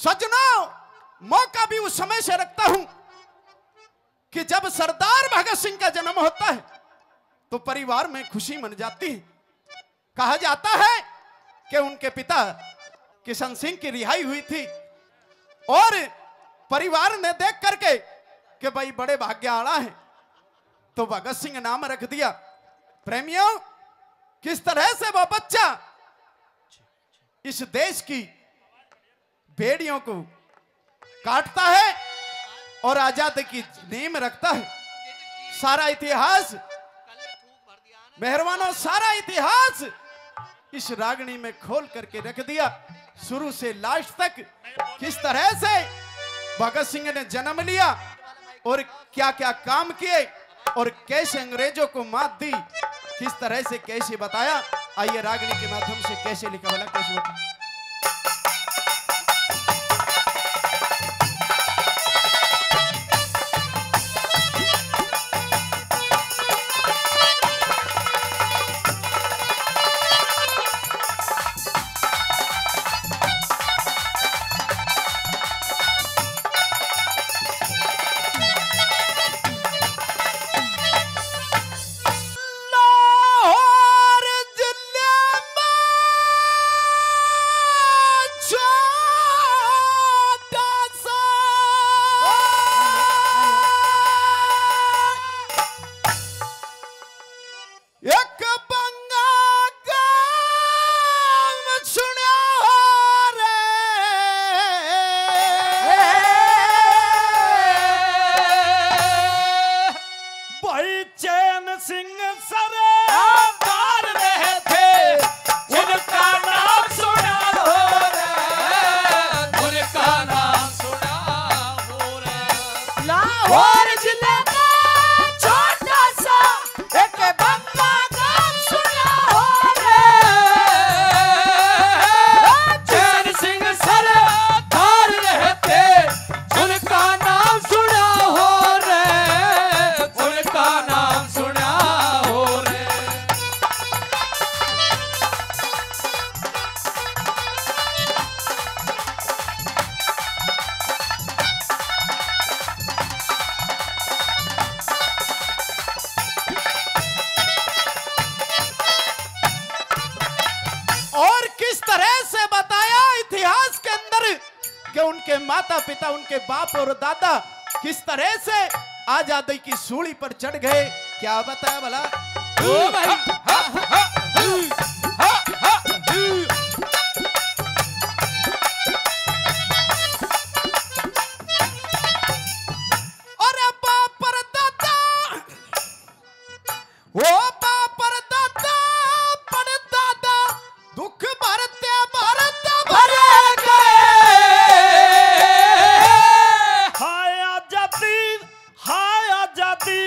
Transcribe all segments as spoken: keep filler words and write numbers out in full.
सज्जनों, मौका भी उस समय से रखता हूं कि जब सरदार भगत सिंह का जन्म होता है तो परिवार में खुशी मन जाती है। कहा जाता है कि उनके पिता किशन सिंह की रिहाई हुई थी और परिवार ने देख करके कि भाई बड़े भाग्य आला है, तो भगत सिंह नाम रख दिया। प्रेमियों, किस तरह से वो बच्चा इस देश की बेड़ियों को काटता है और आजादी की नींव रखता है। सारा इतिहास, मेहरबानों, सारा इतिहास इस रागनी में खोल करके रख दिया, शुरू से लास्ट तक, किस तरह से भगत सिंह ने जन्म लिया और क्या-क्या काम किए और कैसे अंग्रेजों को मात दी, किस तरह से, कैसे बताया। आइए, रागनी के माध्यम से कैसे लिखा भला, कैसे बताया। लाहौर जिले में छोटा सा एक बंगा गाम सुण्या हो रे। भाई चैन सिंह सरदार रहे थे, उनका नाम सुना हो रे, उनका नाम सुना हो रे। लाहौर जिले का छोटा सा एक बंगा गाम सुना हो रे। चैन सिंह सरदार रहते, उनका नाम सुना हो रे, उनका नाम सुना हो रे। और किस तरह से बताया इतिहास के अंदर कि उनके माता पिता, उनके बाप और दादा किस तरह से आजादी की सूली पर चढ़ गए। क्या बताया भला? ओ भाई। अरे बाप रे दादा, ओ बाप रे दादा, परदादा, दुख भरते भरते भरे गए। हाय आजादी, हाय आजादी,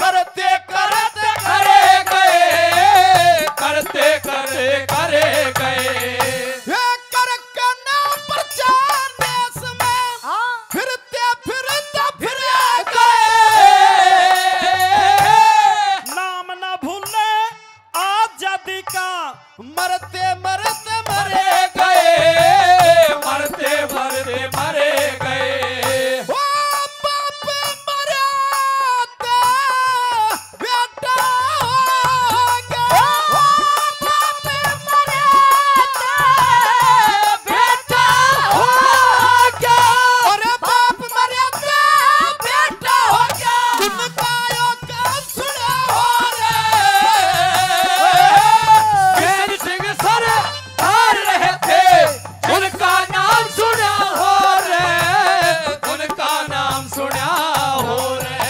करते करते करे गए, करते करते करे गए। ये करके ना प्रचार देश में, हाँ। फिरते फिरते फिरे गए। नाम ना भूले आजादी का, मरते मरते मरे गए, मरते मरते मरे गए। ओ बाप मरा तो बेटा हो गया। ओ बाप मरा तो बेटा हो गया। अरे बाप मरा तो बेटा हो गया। उनका यो काम सुना हो रे। किशन सिंह सरदार रहे थे, उनका नाम सुना हो रे, उनका नाम सुना हो रे।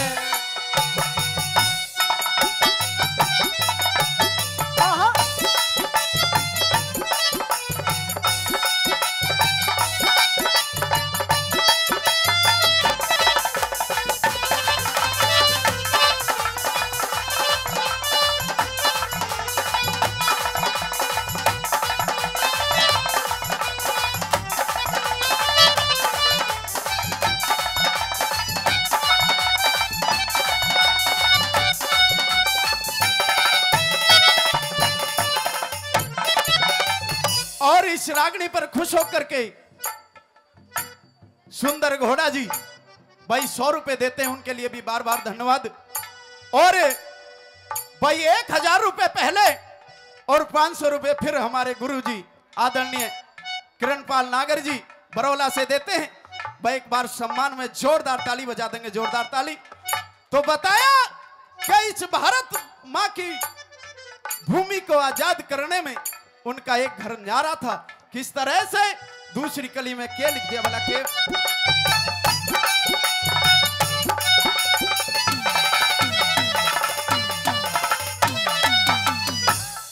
और इस रागनी पर खुश होकर के सुंदर घोड़ा जी भाई सौ रुपए देते हैं, उनके लिए भी बार बार धन्यवाद। और भाई एक हजार रुपए पहले और पांच सौ रुपए फिर हमारे गुरु जी आदरणीय किरणपाल नागर जी बरौला से देते हैं। भाई एक बार सम्मान में जोरदार ताली बजा देंगे, जोरदार ताली। तो बताया कि इस भारत माँ की भूमि को आजाद करने में उनका एक घर न्यारा था। किस तरह से दूसरी कली में क्या लिख दिया भला के?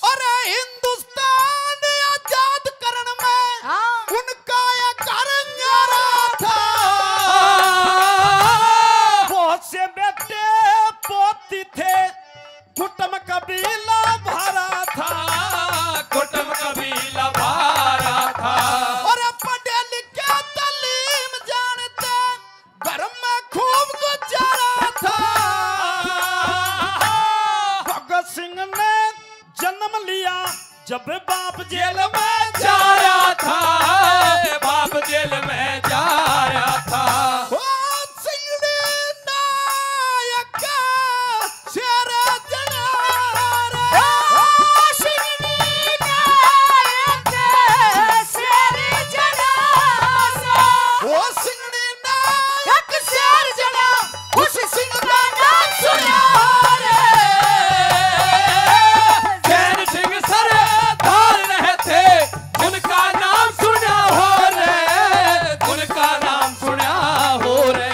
अरे हिंदुस्तान आजाद करण में हाँ। उनका एक घर न्यारा था। बहुत से बेटे पोती थे, कुटुम कबीला भारा था। कुटुम कबीला भारा था। और पढ़े लिखे तालीम जानते, घर में खूब गुजारा था। भगत सिंह ने जन्म लिया जब बाप जेल में जा रहा था, बाप जेल में जा रहा था। ओ सिंगड़ी नायक शेर जना रे। ओ सिंगड़ी नायक शेर जना रे। ओ सिंगड़ी नायक शेर जना, उस सिंह का नाम सुना रे। जैन सिंह सरदार रहे थे, उनका नाम सुना हो रे, उनका नाम सुना हो रे।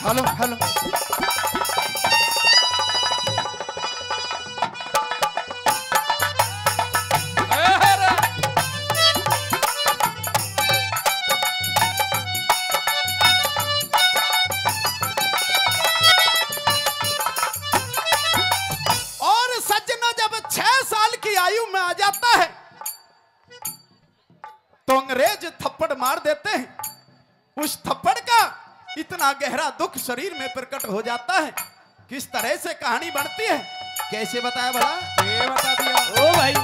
Hello, hello. और सज्जनों, जब छह साल की आयु में आ जाता है तो अंग्रेज थप्पड़ मार देते हैं। उस थप्पड़ का इतना गहरा दुख शरीर में प्रकट हो जाता है। किस तरह से कहानी बनती है, कैसे बताया भला? ये बता दिया। ओ भाई।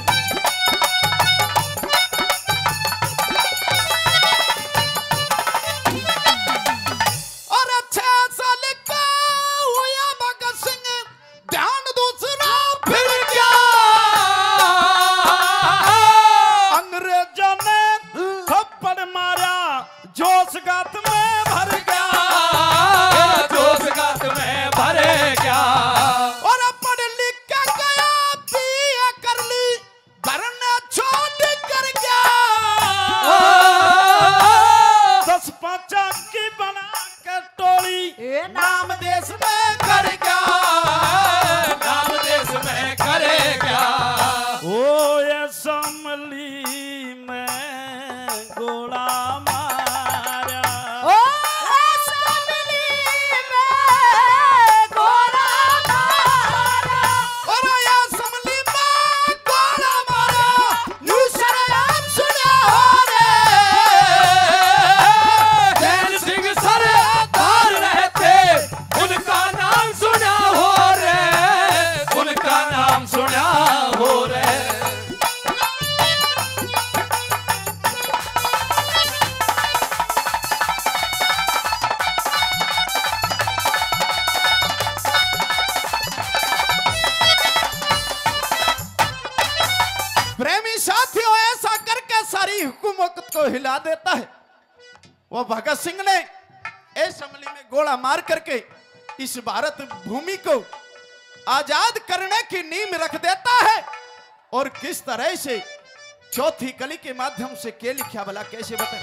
और छह साल का हुआ भगत सिंह, ध्यान दूसरा फिर गया। अंग्रेजों ने थप्पड़ मारा, जोश गात में भर गया, जोश गात में भर गया। और पढ़ लिख के गया, बीए कर ली, घर ने छोड़ कर गया। दस पांचा की बना के टोली, ए ना। नाम देश में कर गया, नाम देश में कर गया। ओ असम्बली में गोला मारा। ओ असम्बली में गोला मारा। अरे असम्बली में गोला मारा, न्यू सरेआम सुना हो रे। जैन सिंह सरदार रहे थे, उनका नाम सुना हो रे, उनका नाम सुना हो रे। प्रेमी साथियों, ऐसा करके सारी हुकूमत को हिला देता है। वो भगत सिंह ने असम्बली में गोला मार करके इस भारत भूमि को आजाद करने की नींव रख देता है। और किस तरह से चौथी कली के माध्यम से के लिखा भला, कैसे बताए?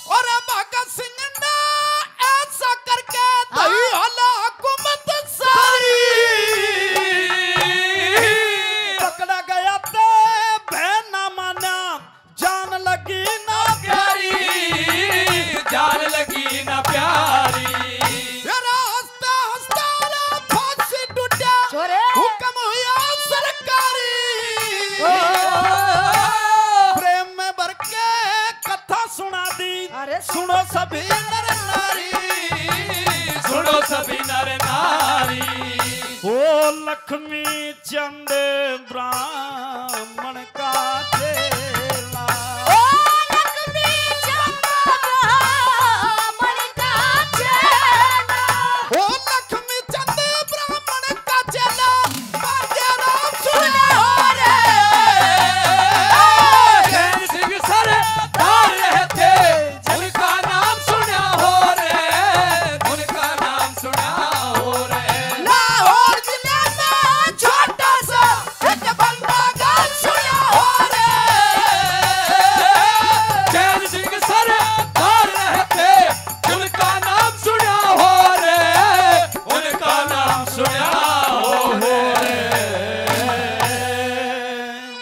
और भगत सिंह ने ऐसा करके हाँ। दही हला हुकूमत सारी। पकड़ा गया ते बहना माना, जान लगी ना प्यारी, जान लगी ना प्यारी। तेरा हंसता हंसता रे फांसी टूटा, लक्ष्मी चंद ब्राह्मण